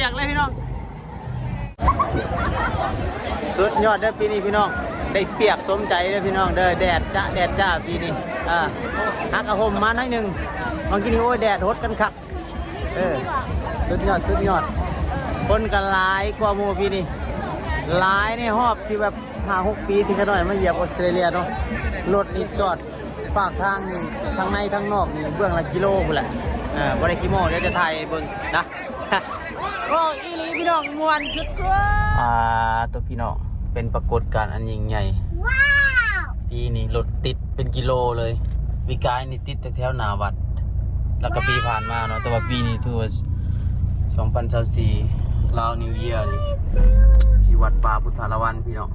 ຈັກເລີຍພີ່ນ້ອງ. ສຸດຍອດເດີປີນີ້ພີ່ນ້ອງ ໄດ້ປຽກສົມໃຈເດີພີ່ນ້ອງເດີ ແດດຈະແດດຈ້າປີນີ້. ອ່າ ຫາກຜ້າຫົ່ມມາໜ້ອຍໜຶ່ງ ບາງທີນີ້ ໂອ້ຍ ແດດຫົດກັນຄັກ. ເອີ ສຸດຍອດ ສຸດຍອດ. ຄົນກໍຫຼາຍກວ່າໝູ່ປີນີ້ ຫຼາຍໃນຮອບທີ່ແບບຫ້າຫົກປີທີ່ຂ້ານ້ອຍມາຢຽບອອສເຕຣເລຍເນາະ. ລົດນີ້ຈອດ ປາກທາງນີ້ ທັງໃນທັງນອກນີ້ ເບື້ອງລະກິໂລພຸ້ນແຫຼະ. ເອີ ບໍ່ໄດ້ຂີ້ໂມ້ ດຽວຈະຖ່າຍໃຫ້ເບິ່ງນະ. ໂອ້ ອີ່ຫຼີພີ່ນ້ອງ ມ່ວນສຸດໆ. ອ່າ ໂຕພີ່ນ້ອງ ເປັນປາກົດການອັນຍິ່ງໃຫຍ່. ວ້າວ ປີນີ້ລົດຕິດເປັນກິໂລເລີຍ. ປີກາຍນີ້ຕິດແຖວໆໜ້າວັດ ແລ້ວກໍປີຜ່ານມາເນາະ ແຕ່ວ່າປີນີ້ຖືວ່າ ສອງພັນຊາວສີ່ ລາວນິວເຢຍນີ້ ທີ່ວັດປ່າພຸດທາລາວັນພີ່ນ້ອງ.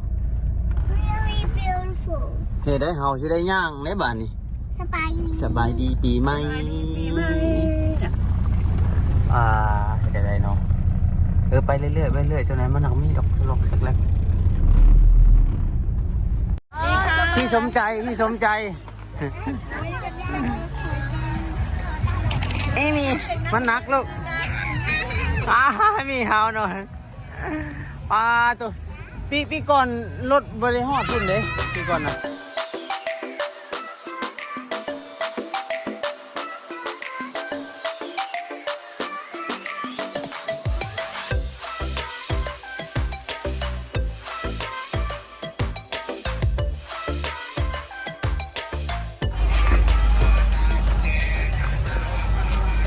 Really beautiful. ເຮັດໃດເຮົາຊິໄດ້ຍ່າງແລ້ວບາດນີ້. ສະບາຍດີ ສະບາຍດີປີໃໝ່. ສະບາຍດີປີໃໝ່. ອ່າ ເຮັດໃດເນາະ. ເອີ ໄປເລື້ອຍໆ ໄປເລື້ອຍ ຈັ່ງໃດມັນກໍມີດອກ ຊອກແຊກແຊກ. ພີ່ສົມໃຈ ພີ່ສົມໃຈ. ເອມີ ມັນໜັກລູກ. ອ້າ ມີເຮົາໜ້ອຍ. ປາໂຕ ປີ ປີກ່ອນລົດບໍ່ໄດ້ຮອດພຸ້ນເດ້ ປີກ່ອນນະ.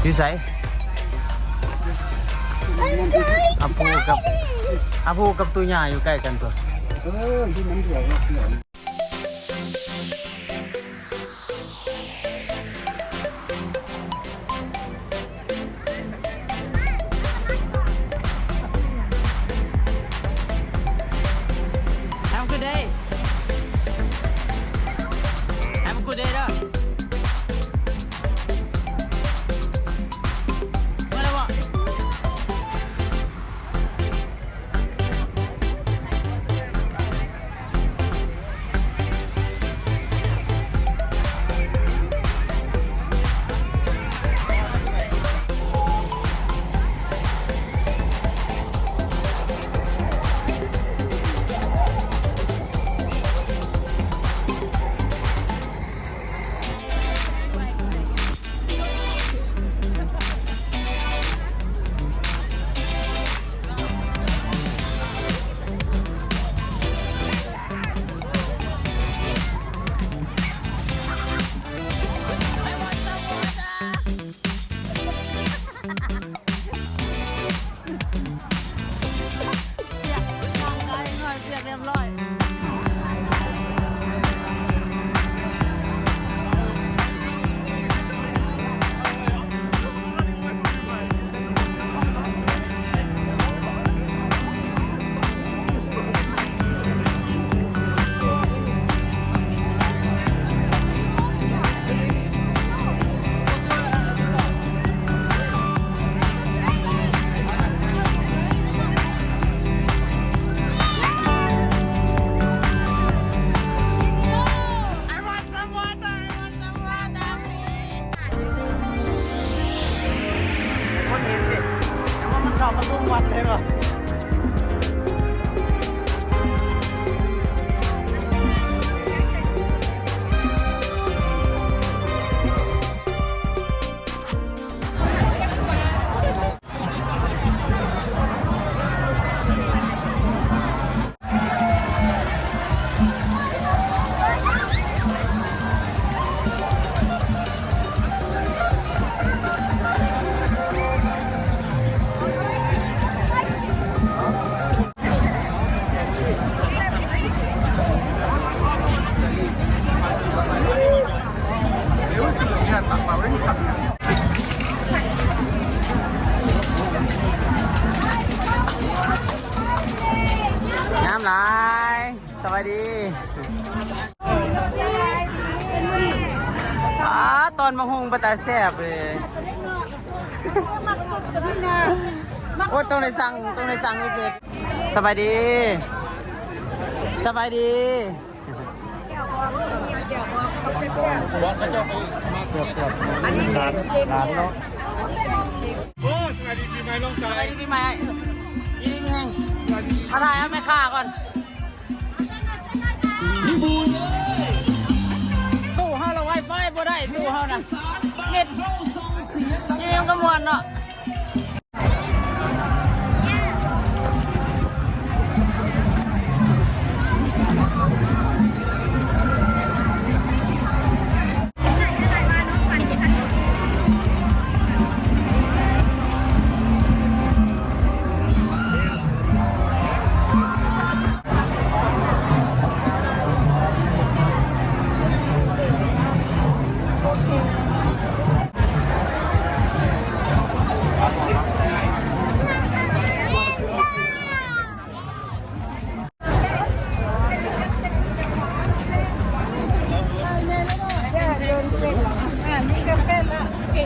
ຢູ່ໃສ? ອາພູກັບ ອາພູກັບຕູຍ່າຢູ່ໃກ້ກັນຕົວະ. ເອີ ຢູ່ນຳດຽວ. Have a good day. Have a good day ເດີ. ມາແລ້ວບໍ່? ຄົນເຫັນເດ້ ແຕ່ວ່າມັນເຂົ້າປະຕູວັດເລີຍວ່າ. ງາມຫຼາຍ. ສະບາຍດີ. ອ້າ ຕອນບັກຫຸ່ງເປັນຕາແຊບເລີຍ. ໂອ້ຍ ຕ້ອງໄດ້ສັ່ງ ຕ້ອງໄດ້ສັ່ງພິເສດ. ສະບາຍດີ ສະບາຍດີ. ເກືອບໆ ຫຼານ ຫຼານເນາະ. สวัสดีปีใหม่น้องชาย สวัสดีปีใหม่ อีกแห่ง มาถ่ายให้แม่ค้าก่อน พี่บูนเอ้ย ตู้เฮาเราไวไฟบ่ได้ ตู้เฮานะ เน็ต เกมก็ม่วนเนาะ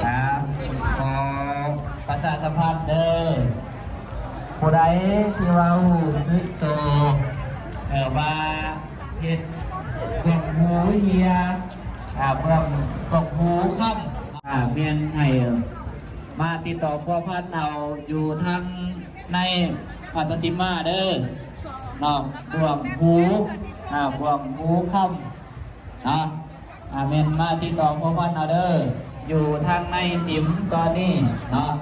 ครับ ขอประชาสัมพันธ์เด้อ ผู้ใดที่ว่ารู้สึกโต เอ่อ ว่าเฮ็ดเบิ่งหูเหี่ย อ่า เบิ่ง เบิ่งหูค้ำ อ่า แม่นให้มาติดต่อพัวพันเอาอยู่ทางใน อ่า ตะสิมาเด้อ เนาะ เบิ่งหู อ่า เบิ่งหูค้ำ เนาะ อาเมน มาติดต่อพัวพันเอาเด้อ อยู่ทางในสิมตอนนี้เนาะ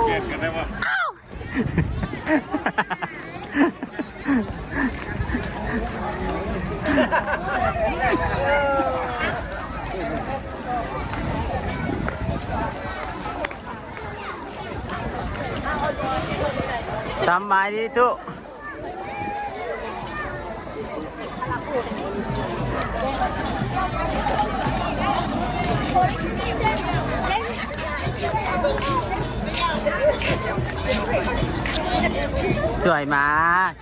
เปลี่ยนกันได้ปะ สำบายดีตุ๊ สวยมาก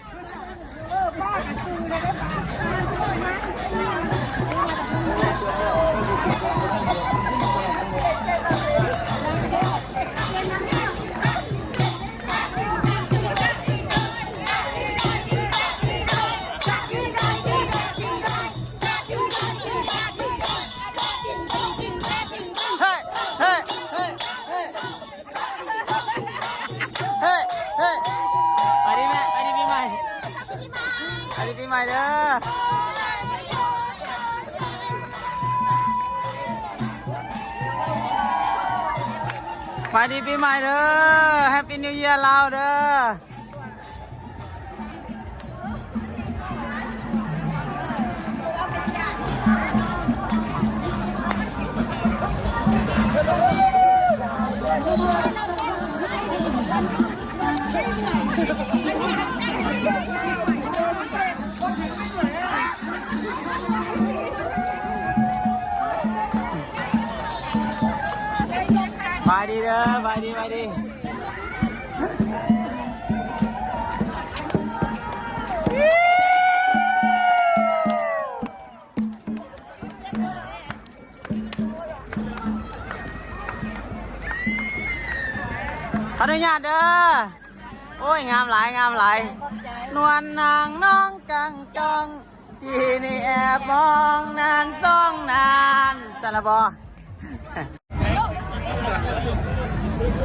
เฮ้ย เฮ้ย เฮ้ย เฮ้ย ไปดีแม่ ไปดีปีใหม่ ไปดีปีใหม่เด้อ ไปดีปีใหม่เด้อ Happy New Year ลาวเด้อ บายดีเด้อ บายดี บายดี ขออนุญาตเด้อ โอ้ย งามหลาย งามหลาย นวลนางน้องจังจอง พี่นี่แอบมองนานสองนาน ซั่นละบ่ ส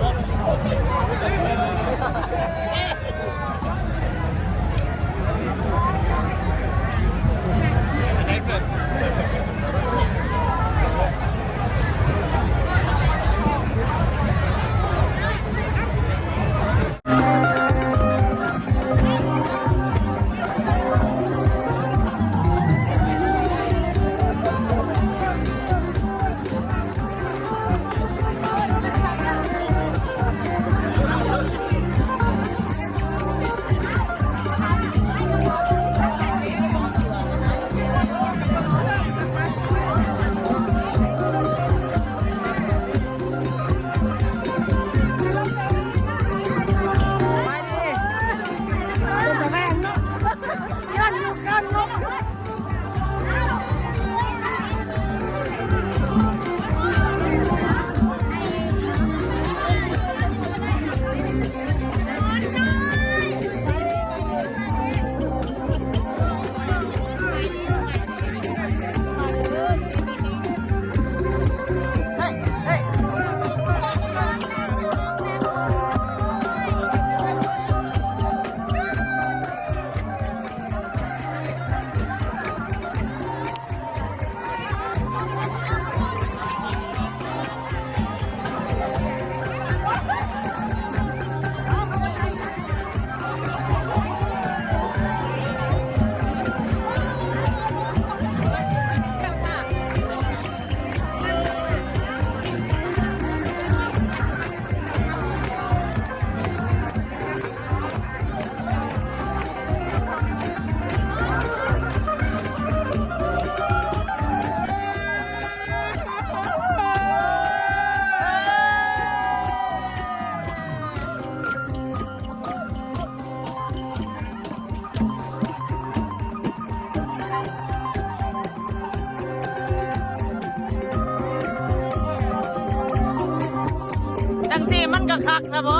ແລ້ວບໍ່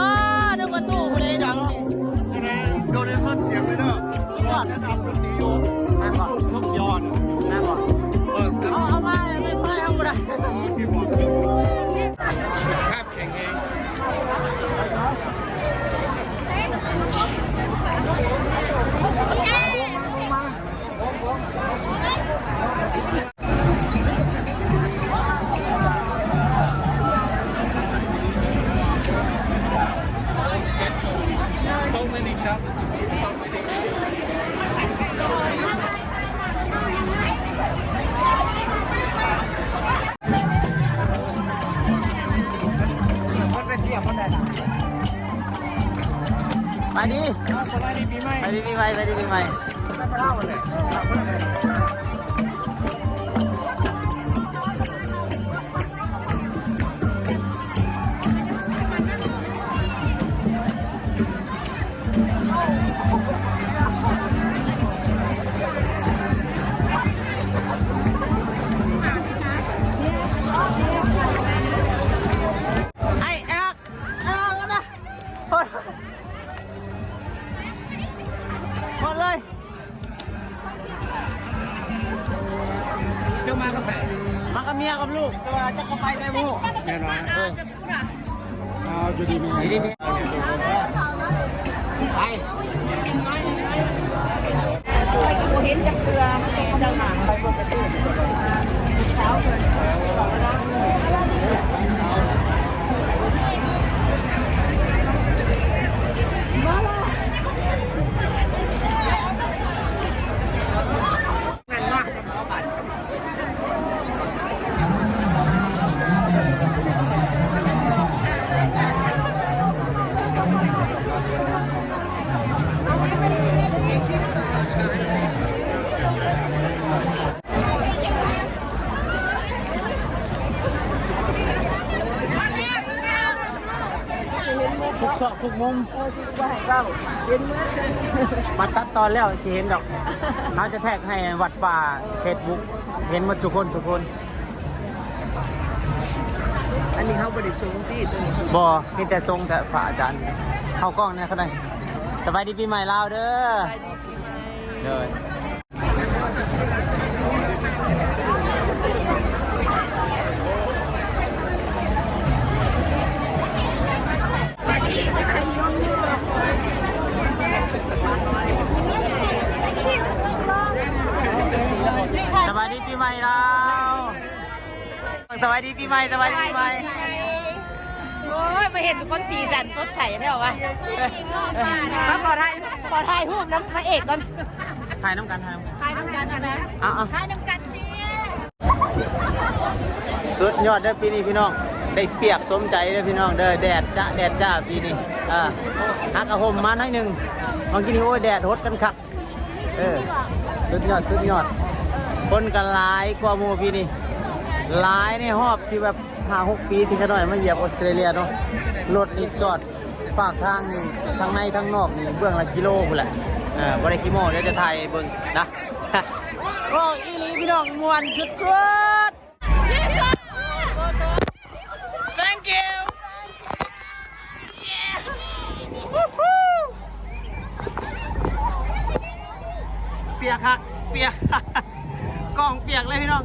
ນຶກວ່າຕູ້ຜູ້ໃດດັງ. ໂດເນຊັນສຽງເລີຍເດີ ສຸດຍອດ ຈັດອັບດົນຕີຢູ່ ແມ່ນບໍ່? ສຸດຍອດ ແມ່ນບໍ່? ເອີ ເອົາ ເອົາມາ ໄປ ໄປ ເອົາບໍ່ໄດ້ ໂອ້ ຄີບອດ ແຂງແຮງ. ໄປດີ ສະບາຍດີປີໃໝ່ ສະບາຍດີປີໃໝ່ ສະບາຍດີປີໃໝ່. ໄອ້ ໄອ້ຮັກ ໄອ້ຮັກນະ ໂພດ ໂພດເລີຍ. ເຈົ້າມາກັບໃຜ? ມາກັບເມຍກັບລູກ ແຕ່ວ່າຈັກເຂົາໄປໃສບໍ່ຮູ້. ແນ່ນອນ ເອີ ເອົາ ຢູ່ດີມີແຮງ ຢູ່ດີມີແຮງ ໄປ. ບໍ່ເຫັນຈັກເທື່ອ ແມ່ເຈົ້ານະ ໄປບໍ່ໄປເທື່ອ. ທຸກຊອກທຸກມຸມ ເອີ ທີ່ບໍ່ໃຫ້ເວົ້າ ເຫັນໝົດ. ມາຕັດຕອນແລ້ວຊິເຫັນດອກ ເຮົາຈະແທັກໃຫ້ວັດປ່າເຟສບຸກ ເຫັນໝົດທຸກຄົນ ທຸກຄົນ. ອັນນີ້ເຮົາບໍ່ໄດ້ສົ່ງຕິ ໂຕນີ້ ບໍ່ ມີແຕ່ສົ່ງແຕ່ພະອາຈານ. ເຂົ້າກ້ອງແດ່ກໍໄດ້. ສະບາຍດີປີໃໝ່ລາວເດີ ສະບາຍດີປີໃໝ່ ເດີ. ສະບາຍດີປີໃໝ່ລາວ ສະບາຍດີປີໃໝ່ ສະບາຍດີປີໃໝ່. ໂອ້ຍ ມາເຫັນທຸກຄົນສີສັນສົດໃສແທ້ວະ. ມາຂໍຖ່າຍ ຂໍຖ່າຍຮູບນຳພະເອກກ່ອນ. ຖ່າຍນຳກັນ ຖ່າຍນຳກັນ ຖ່າຍນຳກັນ ເອົາ ຖ່າຍນຳກັນ. ສຸດຍອດເດີປີນີ້ພີ່ນ້ອງ ໄດ້ປຽກສົມໃຈເດີພີ່ນ້ອງເດີ ແດດຈະແດດຈ້າປີນີ້. ເອີ ຫາກຜ້າຫົ່ມມາໜ້ອຍໜຶ່ງ ບາງທີນີ້ ໂອ້ຍ ແດດຫົດກັນຄັກ. ເອີ ສຸດຍອດ ສຸດຍອດ. ຄົນກໍຫຼາຍກວ່າໝູ່ປີນີ້ ຫຼາຍໃນຮອບທີ່ແບບຫ້າຫົກປີທີ່ຂ້ານ້ອຍມາຢຽບອອສເຕຣເລຍເນາະ. ລົດນີ້ຈອດ ປາກທາງນີ້ ທັງໃນທັງນອກນີ້ ເບື້ອງລະກິໂລພຸ້ນແຫຼະ. ເອີ ບໍ່ໄດ້ຂີ້ໂມ້ ດຽວຈະຖ່າຍໃຫ້ເບິ່ງນະ. ໂອ້ ອີ່ຫຼີພີ່ນ້ອງ ມ່ວນສຸດໆ. Thank you. ປຽກຄັກ ປຽກ ກ້ອງປຽກເລີຍພີ່ນ້ອງ.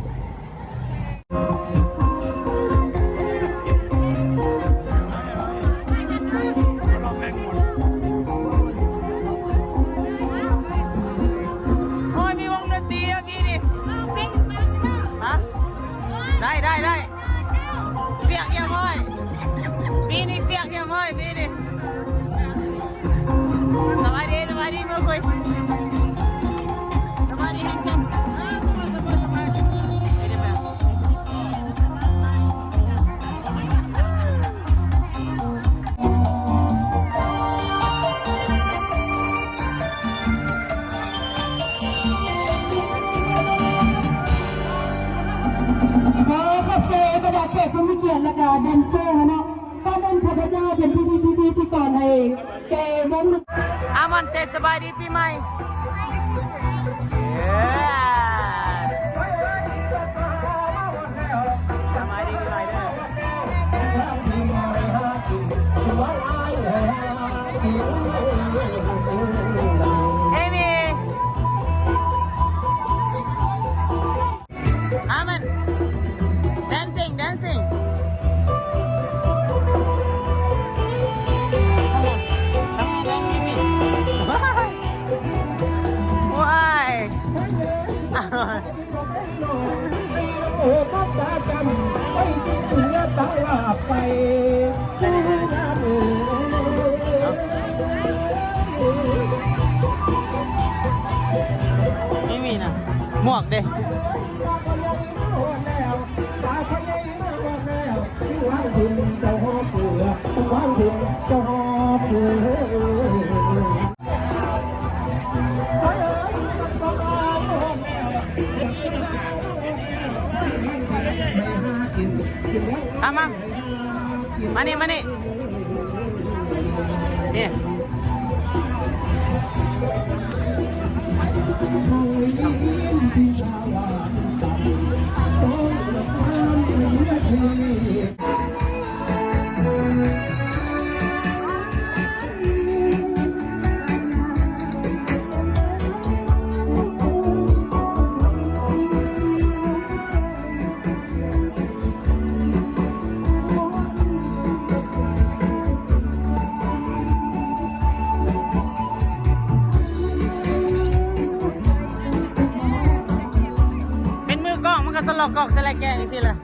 ໂອ້ຍ ມີວົງດົນຕີຢູ່ພີ້ນີ້ ຮະ? ໄດ້ ໄດ້ ໄດ້. ປຽກຮຽບຮ້ອຍ ປີນີ້ປຽກຮຽບຮ້ອຍ ປີນີ້. ສະບາຍດີ ສະບາຍດີ ເມືອຄຸຍ ສະບາຍດີ ແຮງຊຳ ເອີ ສະບາຍ ສະບາຍ ສະບາຍ. ຂໍຂອບໃຈບັນດາແຂກຜູ້ມີກຽດ ແລະກະແດນເຊີເຮົາເນາະ. ກ່ອນອື່ນ ຂ້າພະເຈົ້າເປັນພິທີ ພິທີກອນໃຫ້ແກ່ວົງ. ອາມອນເຊ ສະບາຍດີປີໃໝ່. ສະບາຍດີປີໃໝ່ເດີ. ສະບາຍດີປີໃໝ່ເດີ. ສະບາຍດີປີໃໝ່ ສະບາຍດີປີໃໝ່ ສະບາຍດີປີໃໝ່. ເອມີ ອາມັນ ແດນຊິງ ແດນຊິງ ວ້າຍ ນີ້ມີນະ ໝວກເດ້. ອາມາ ມານີ້ ມານີ້ ນີ້. ເປັນມືກ້ອງ ມັນກໍສະຫຼອກກອກແສແຫຼກແກກຈັ່ງຊີ້ແຫຼະ.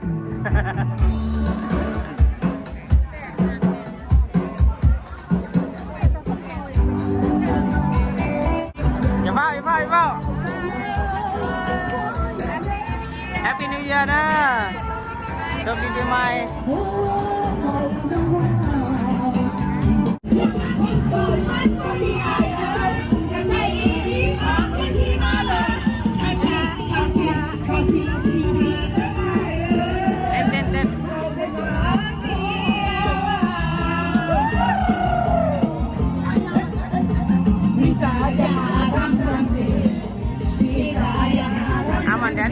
ຢ່າຟ້າວ ຢ່າຟ້າວ ຢ່າຟ້າວ. Happy New Year ເດີ ໂຊກດີປີໃໝ່. ເຕັ້ນ ເຕັ້ນ ເຕັ້ນ. ອາມັນແດນ.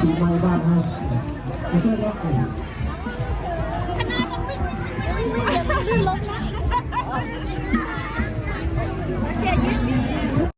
ປີໃໝ່ບ້ານເຮົາ ບໍ່ເຊີນເນາະ.